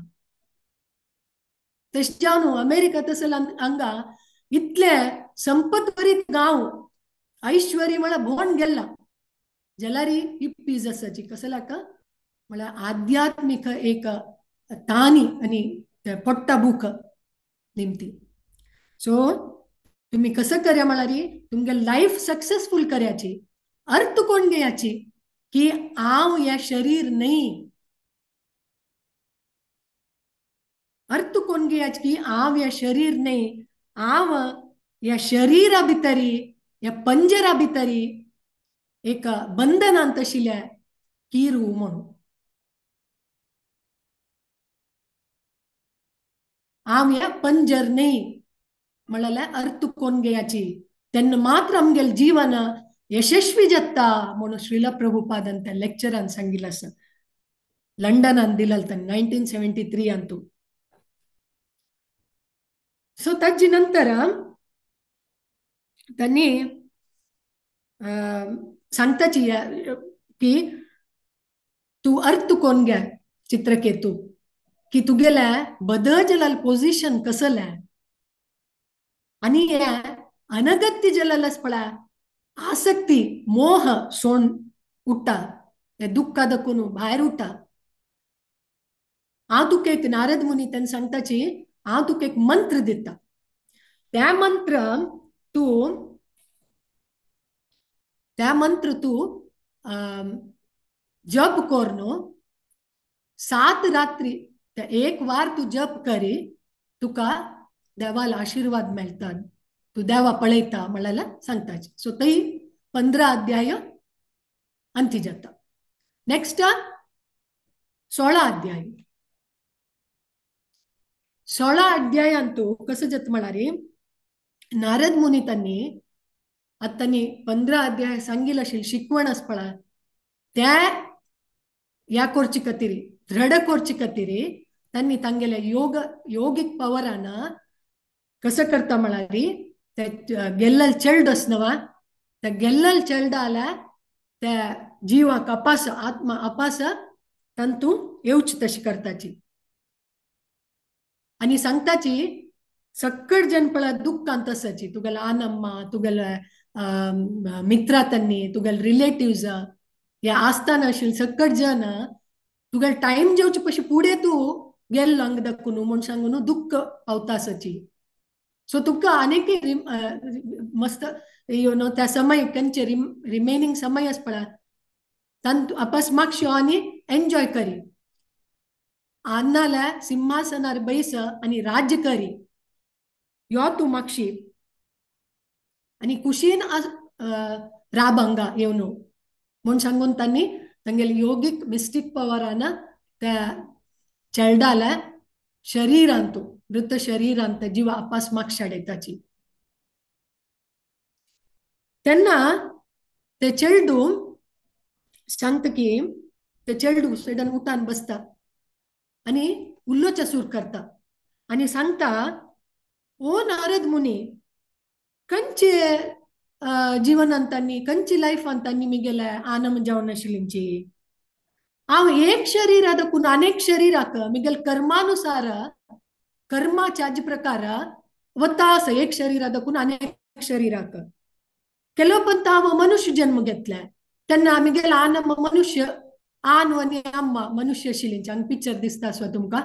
S1: तशें जावन अमेरिका तसं हांगा इतले संपतभरीत गांव ऐश्वर्य म्हळ्यार भोंवन गेल्ला, जाल्यार हिप्पीज आसाची कसं का म्हळ्यार आध्यात्मिक एक तानी आनी पोट्टा भूक निमती. सो तुम्ही कसं कर्या म्हळ्यार तुमगे लायफ सक्सेसफुल कर्याची अर्थ कोण घेयाची की हांव ह्या शरीर न्हय, अर्थ कोण घेयाची की हांव ह्या शरीर न्हय, हांव ह्या शरीरा भितरी ह्या पंजरा भितरी एक बंधनांत आशिल्ल्या किरू म्हणून. हांव ह्या पंजर न्हय म्हळ्यार अर्थ कोण घेयाची तेन्ना मात्र आमगेलें जीवन यशस्वी जाता म्हणून श्रील प्रभुपादान त्या लेक्चरान सांगिल्लें आसा, लंडनान दिलें ताणें 1973 अंतू. सो ताजे नंतर त्यांनी सांगताची की तूं अर्थ कोण घे चित्रकेतू की तुगेल्या बदल पोझिशन कसलें आनी ह्या अनगत्य जलालस पळा आसक्ती मोह सोड उठ्ठा, त्या दुःखा दखून भायर उठ्ठा. हांव तुका एक नारद मुनी तेन्ना सांगताची हांव तुका एक मंत्र दिता, त्या मंत्र तूं त्या मंत्र तूं जप कर न्हू 7 रात्री एक वार तूं जप करी तुका देवाल आशीर्वाद मेळटा, तूं देवा पळयता म्हळ्यार सांगताची. सो थंय 15 अध्याय अंती जाता. नेक्स्ट 16 अध्याय. 16 अध्यायांतू कसं जाता म्हळ्यार नारद मुनी त्यांनी आतां तांणी 15 अध्याय सांगिल्लें आशिल्लें शिकवण आसा पळय त्या ह्या करचे खातीर दृढ करचे खातीर त्यांनी तांगेल्या योगीक पवरान कसं करता म्हळ्यार ते गेल्लल चेल्ड आस न्हू त्या गेल्लल चेल्डाल्या त्या जिवाक अपास आत्मा अपास तांतू येवची तशी करताची आनी सांगताची सक्कड जन पळय दुःखांत आसाची तुगेल्या आनम्मा तुगेल्या मित्रा त्यांनी तुगेले रिलेटिव्स हे आसताना आशिल्ले सक्कड जन तुगेले टायम जेवचे पशी फुडें तूं गेल्लो हांगा दाखून म्हूण सांगून दुःख पावता आसाची. सो तुका आनीक मस्त you know त्या समय खंयचे रिमेनिंग समय आसा पळय तांतू आपस मागशो आनी एन्जॉय करी, आन्नाल्या सिंहासनार बैस आनी राज्य करी यो तूं मागशी आनी कुशीन राब हांगा येवन म्हूण सांगून तांणी तांगेले योगीक मिस्टीक पवरान त्या चेल्डाल्या शरीरांतू मृत शरीरांत जीव आपास मागशा हाडयताची. तेन्ना ते चेल्डू सांगता की ते चेल्डू सडन उठान बसता आनी उल्लोच्या सूर करता आनी सांगता, ओ नारद मुनी खंयचे जीवनांतांनी कंची लायफांतांनी मिगेले आनंद जावन आशिल्लींची. हांव एक शरीर दाखून अनेक शरीराक मिगेल कर्मानुसार कर्माच्या प्रकार वता आसा. एक शरीरा दाखून अनेक शरीराक केलो पण हांव मनुष्य जन्म घेतलाय तेन्ना आमी गेला आनंद मनुष्य आन आनी अम्मा मनुष्य आशिल्लींची हांगा पिक्चर दिसता आसो तुमकां.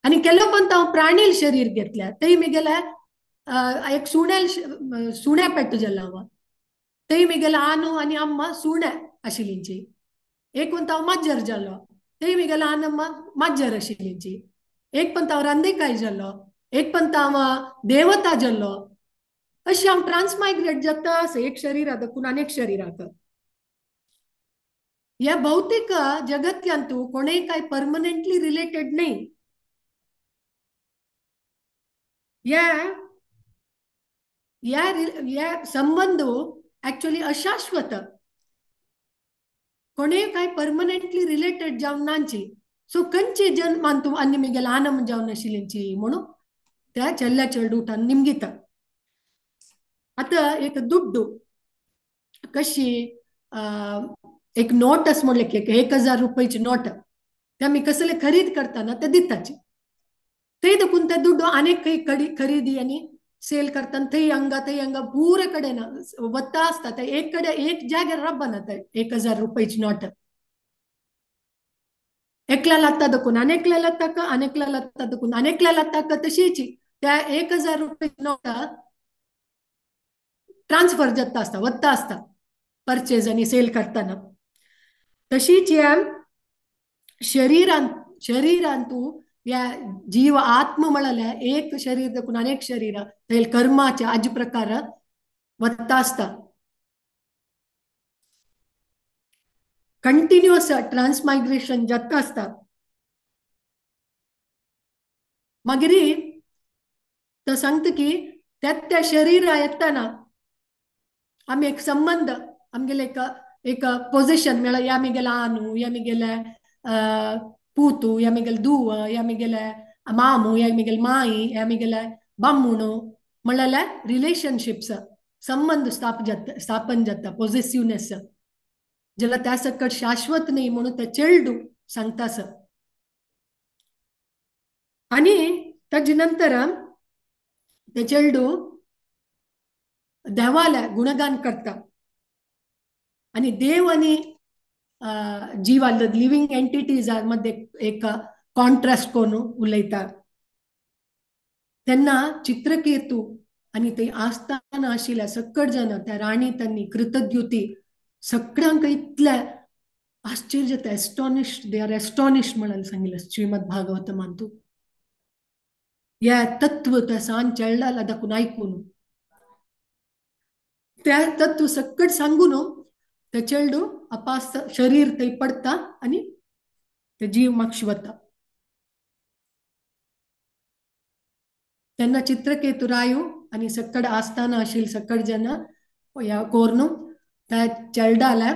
S1: आनी केलो पण हांव प्राणील शरीर घेतल्या थंय मिगेले एक सुण्याल सुण्या पेट्ट जालो हांव थंय मिगेले आनू आनी अम्मा सुण्या आशिल्लींची. एक पण हांव माजर जालो थंय मिगेले आनम्मा माजर आशिल्लींची. एक पण हांव रांदेकाय जालो, एक पण हांव देवता जालो. अशी हांव ट्रान्समायग्रेट जाता आसा एक शरीरा दाखून अनेक शरीराक. ह्या भौतिक जगत्यांतू कोणेय काय परमनंटली रिलेटेड न्ही. ह्या ह्या ह्या संबंध ऍक्च्युअली अशाश्वत, कोणेय काय परमनंटली रिलेटेड जावन नाची. सो खंयचे जन्मान तूं आनी मिगेले आनंद जावन आशिल्लींची म्हणून त्या चेल्ल्या चेडूटान निमगिता. आतां एक दुड्डू कशी एक नोट अस म्हणले की 1000 रुपयाची नोट ते आमी कसले खरीद करताना ते दिताची. थंय देखून ते दुड्डू आनीक खंय खरेदी आनी सेल करताना थंय हांगा थंय हांगा पुरे कडेन वता आसता. ते एक कडेन एक जाग्यार राबना ते 1000 रुपयाची नोट. एकल्या लागता देखून आनेकल्या लागता का, आनेकल्या लागता देखून आनेकल्या लागता का, तशीच त्या 1000 रुपयाची नोट ट्रान्सफर जाता आसता, वता आसता परचेज आनी सेल करताना. तशीच ह्या शरीरांतू ह्या जीव आत्म म्हळ्यार एक शरीर देखून अनेक शरीर थंय कर्माचे आज प्रकार वता आसता. कंटिन्युअस ट्रान्समायग्रेशन जाता आसता. मागीर तो सांगता की त्या त्या शरीरा येताना आमी एक संबंध आमगेले एक एक पोजिशन म्हळ्यार ह्या मिगेले आनू, ह्या मिगेले पूतू, ह्या मिगेले दुव, ह्या मिगेले मामू, ह्या मिगेले माई, ह्या मिगेले बामूणू म्हणल्यार रिलेशनशिप्स संबंध स्थापन जाता. पॉझिटिव्हनेस ज्याला त्या सकट शाश्वत नाही म्हणून ते चेल्डू सांगता सर. आणि ताजे नंतर ते चेल्डू देवाला गुणगान करता आणि देव आणि जीवा लिव्हिंग एंटिटीज मध्ये एक कॉन्ट्रास्ट करून उलयता. तेन्ना चित्रकेतू आणि ते आस्थान आशिल्ल्या सकट जण त्या राणी त्यांनी कृतज्ञती सगळ्यांक इतल्या आश्चर्य जाता. एस्टॉनिश, they are astonish म्हणाल सांगितलं श्रीमद भागवत मानतो. या तत्व त्या सान चेल्डाला दाखून आयकून त्या तत्व सकट सांगून ते चेल्डू अपास शरीर थंय पडटा आनी ते जीव मागशी वता. तेन्ना चित्रकेतू रायू आनी सकट आस्थान आशिल्ले सकट जन ह्या कोरून त्या चेल्डाला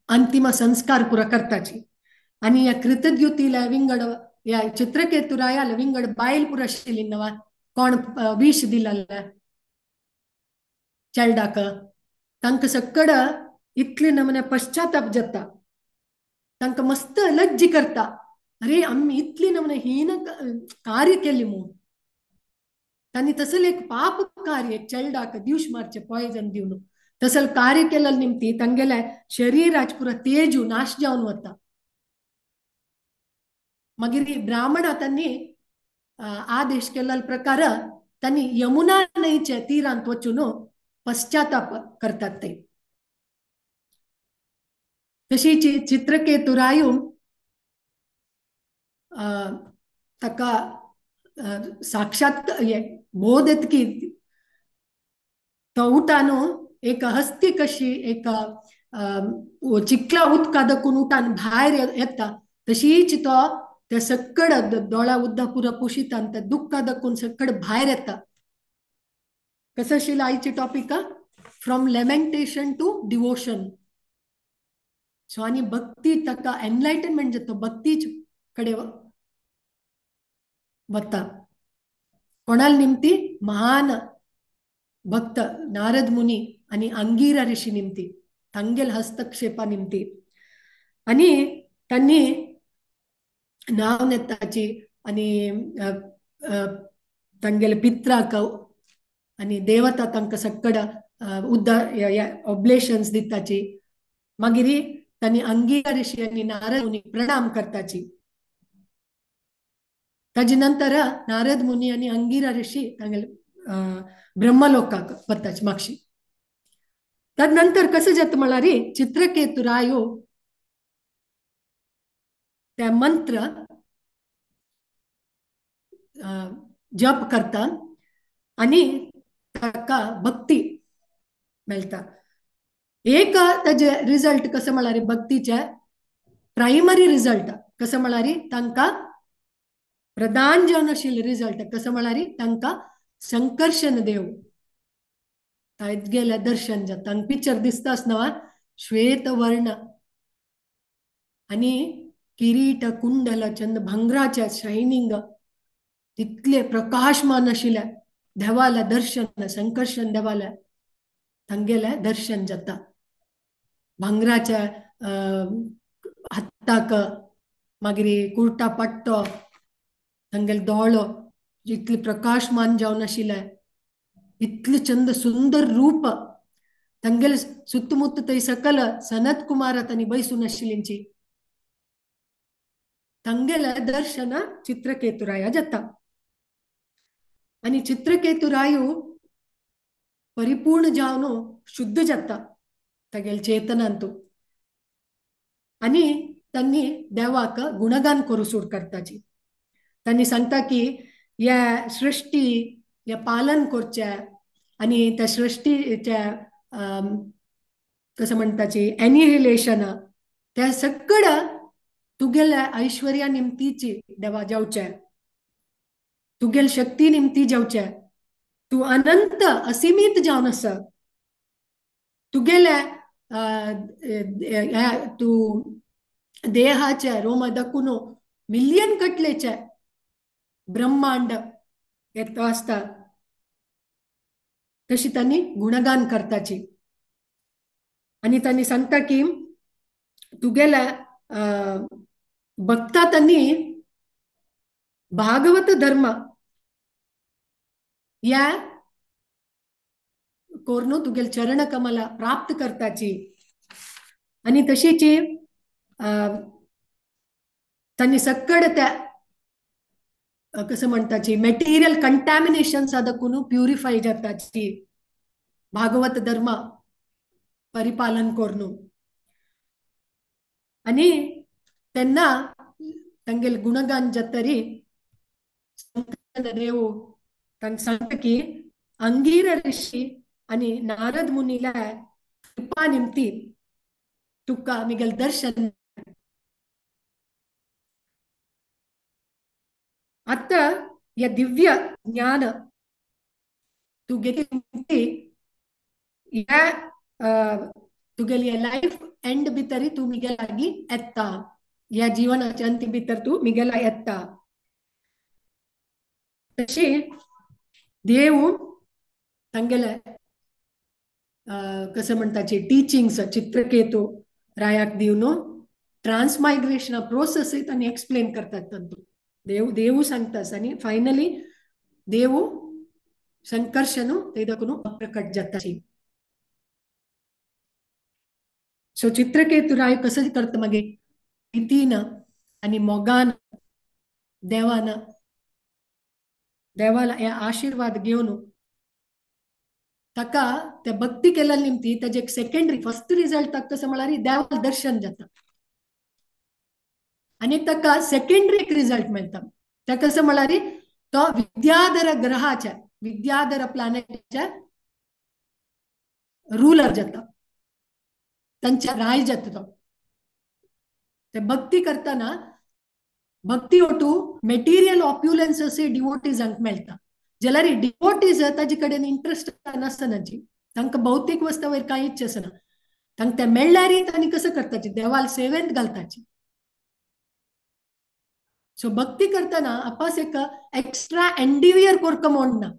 S1: अंतिम संस्कार पुरा करताची. आनी ह्या कृतज्ञतीला विंगड ह्या चित्रकेतू रायाला विंगड बायल पुरा आशिल्ली नवा कोण विश दिलेला चेल्डाक तांकां सकड इतले नमने पश्चाताप जाता. तांकां मस्त लज्जी करता, अरे आमी इतली नमने हीन कार्य केली म्हूण. तांणी तसले एक पाप कार्य चेल्डाक दिवश मारचे पॉयजन दिवन तसल कार्य केलें निमती तांगेले शरीराच पुरा तेजू नाश जावन वता. मागीर ब्राह्मणा तांणी आदेश केल्लो प्रकार तांणी यमुना न्हंयच्या तीरांत वचून पश्चाताप करतात ते. तशीच चित्रकेतू रायू ताका साक्षात बोध येत की तो उठान एक हस्ती कशी एक चिखला उदका दकून उठान भायर येता तशीच तो ते सकड दोळा उद्दा पुरा पुशितान त्या दुःखा दकून सकड भायर येता. कसं आशिल्लें आयची topic from lamentation to devotion. So आनी भक्ती ताका एनलायटनमेंट जाता, भक्तीच कडे वता. कोणाल निमती महान भक्त नारद मुनी आनी अंगीरा ऋषी निमती तांगेल हस्तक्षेपा निमती आनी तांणी नांव नेताची आनी तांगेले पित्राक आनी देवता तांकां सक्कड उद्दार ऑब्लेशन्स दिताची. मागीर तांणी अंगीरा ऋषी आनी नारद मुनी प्रणाम करताची. ताजे नंतर नारद मुनी आनी अंगीरा ऋषी तांगेले ब्रह्मलोकाक वताची मागशी. तदनंतर कसं जाता म्हळ्यार चित्रकेतू रायो त्या मंत्र जप करता आनी ताका भक्ती मेळटा. एक ताजे रिजल्ट कसं म्हळ्यार भक्तीचे प्रायमरी रिजल्ट कसं म्हळ्यार तांकां प्रधान जावन आशिल्ले रिजल्ट कसं म्हळ्यार तांकां संकर्षण देव गेल्या दर्शन जाता. हांगा पिक्चर दिसता आसना श्वेत वर्ण आनी किरीट कुंडल चंद भांगराचे शायनिंग तितले प्रकाशमान आशिल्ल्या देवाला दर्शन संकर्षण देवाला तांगेले दर्शन जाता. भांगराच्या हाताक मागीर कुर्टा पट्टो तांगेले दोळो इतले प्रकाशमान जावन आशिल्ले इतले चंद सुंदर रूप तांगेले सुत्तमुत्त थंय सकल सनत कुमार तांणी बैसून आशिल्लींची तांगेले दर्शन चित्रकेतुराया जाता. आनी चित्रकेतुरायू परिपूर्ण जावन शुद्ध जाता तागेले चेतनांतू आनी तांणी देवाक गुणगान करूं सुरू करताची. तांणी सांगता की ह्या सृष्टी ह्या पालन करच्या आनी त्या सृष्टीच्या कसं म्हणटाची एनिहिलेशन त्या सगळं तुगेल्या ऐश्वर्या निमतीची देवा जावचे तुगेल शक्ती निमती जावचे तूं अनंत असीमित जावन आसा तुगेल्या तूं देहाचे रोमा दाखून मिलियन कटलेचे ब्रह्मांड येतो आसता तशी तांणी गुणगान करताची. आनी तांणी सांगता की तुगेल्या भक्ता तांणी भागवत धर्म ह्या कोर्नु तुगेल चरण कमला प्राप्त करताची. आनी तशीच तांणी सक्कड त्या कसं म्हणटाची मटेरियल कंटॅमिनेशन सादकून प्युरिफाय जाताची भागवत धर्म परिपालन करून. आनी तेन्ना तांगेले गुणगान जातरी देव तांकां सांगता की अंगीर ऋषी आनी नारद मुनीला कृपा निमती तुका मिगेल दर्शन. आता या दिव्य ज्ञान तुगेली या तुगेली लायफ एंड भितरी तूं मिगे लागीं येता ह्या जिवनाच्या अंती भितर तूं मिगेला येता. तशी देव तांगेले कसं म्हणटाची टिचिंग्स चित्रकेतू रायाक दिवन ट्रान्समायग्रेशन प्रोसेस तांणी एक्सप्लेन करतात तांतूं देव देव सांगतास आनी फायनली देव संकर्षण ते दाखून प्रकट जाता. सो चित्रकेतू राय कसं करता मागीर प्रितीन आनी मोगान देवान देवाला हे आशीर्वाद घेवन ताका त्या भक्ती केल्या निमती ताजे एक सेकंडरी फर्स्ट रिजल्ट ताका कसं म्हळ्यार देवाक दर्शन जाता आनी ताका सेकंडरी एक रिजल्ट मेळटा. त्या कसं म्हळ्यार तो विद्याधर ग्रहाच्या विद्याधर प्लॅनेटच्या रुलर जाता तांच्या राय जाता तो. ते भक्ती करताना भक्ती ओटू मटेरियल ऑप्युलन्स डिवोटीजांक मेळटा जाल्यार डिवोटीज ताजे कडेन इंट्रस्ट नासतना जी तांकां भौतीक वस्तू वयर कांय इच्छा आसना तांकां ते मेळ्ळ्यार तांणी कसं करताची देवाल सेवेंत घालताची. सो भक्ती करताना आपास एक एक्स्ट्रा एंडिवियर कोरक मोडना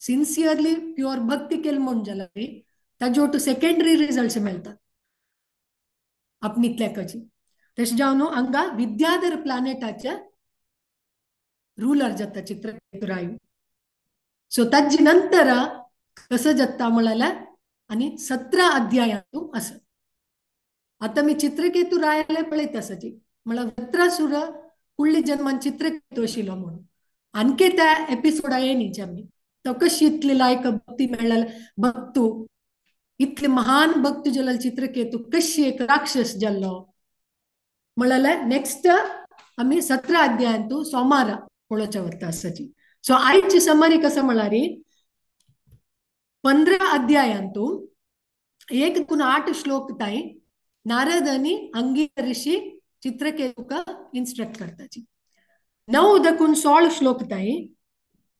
S1: सिन्सियरली प्युअर भक्ती केली म्हूण जाल्यार ताजे ओटू सेकेंडरी रिजल्ट्स मेळटा आपणितल्याकाची. तशें जावन हांगा विद्याधर प्लॅनेटाच्या रुलर जाता चित्रकेतू राय. सो ताजे नंतर कसं जाता म्हळ्यार आनी 17 अध्यायांतू आसा. आतां मी चित्रकेतू रायाले पळयत आसाची म्हळ्यार वृत्रासुर फुडल्या जन्मान चित्रकेतू आशिल्लो म्हणून आणखी त्या एपिसोडा येयनी आमी तो कशी इतली लायक भक्ती मेळ्ळें भक्तू इतले महान भक्त जाल्यार चित्रकेतू कशी एक राक्षस जाल्लो म्हळ्यार नेक्स्ट आमी 17 अध्यायांतू सोमारा पळोवच्या वता आसाची. सो आयची समरी कसं म्हळ्यार 15 अध्यायांतू 1 ते 8 श्लोक ताई नारद आनी अंगीर ऋषी चित्रकेतूका इन्स्ट्रक्ट करताची. 9 दकून 16 श्लोक ताई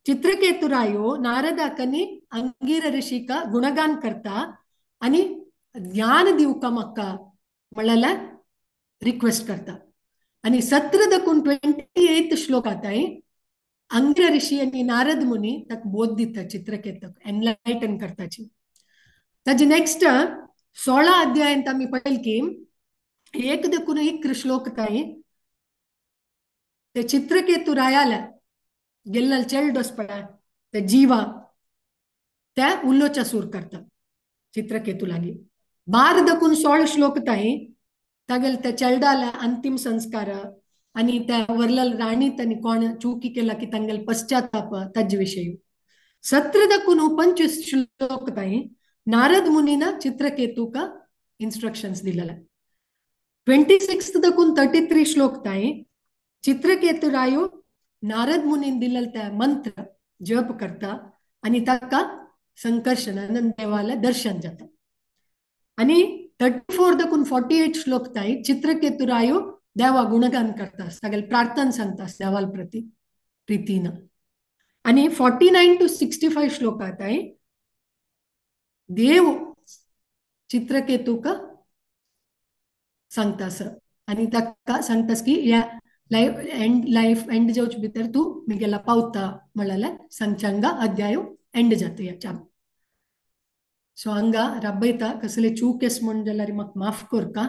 S1: चित्रकेतू रायो नारदाकनी अंगीर ऋषीका गुणगान करता आणि ज्ञान दिवका म्हाका म्हळ्यार रिक्वेस्ट करता. आणि 17 दकून 28 श्लोकाताई अंगीर ऋषी आणि नारद मुनी ताका बोध दिता चित्रकेतूक एनलायटन करताची. ताजे नेक्स्ट 16 अध्यायांत आमी पळयल की 1 दकून 1 श्लोक ताई ते चित्रकेतू रायाल्या गेल्लल चेल्डोस पळय ते जीवा त्या उल्लोच्या सूर करता चित्रकेतू लागी. 12 दकून 16 श्लोक ताई तागेल त्या चेल्डाला अंतिम संस्कार आणि त्या वरलल राणी तांणी कोण चुकी केला की तांगेल पश्चाताप ताजे विशयी. 17 दकून 25 श्लोक ताई नारद मुनीना चित्रकेतूका इन्स्ट्रक्शन्स दिलेले. 26 दकून 33 श्लोक ताई चित्रकेतू रायो नारद मुनीन दिलेल त्या मंत्र जप करता आणि ताका संकर्षणानंद देवाला दर्शन जाता. आणि 34 दकून 48 श्लोक ताई चित्रकेतू रायो देवा गुणगान करता तागेले प्रार्थना सांगता देवाल प्रती प्रीतीन. आणि 49 to 65 श्लोकात आहे देव चित्रकेतूका सांगतास आणि ताका सांगतास की या लायफ एंड जावचे भितर तूं मिगेला पावता म्हळ्यार सांगच्या अध्याय एंड जाता ह्या. सो हांगा राबयता कसले चूक एस म्हण जाल्यार म्हाका माफ करका.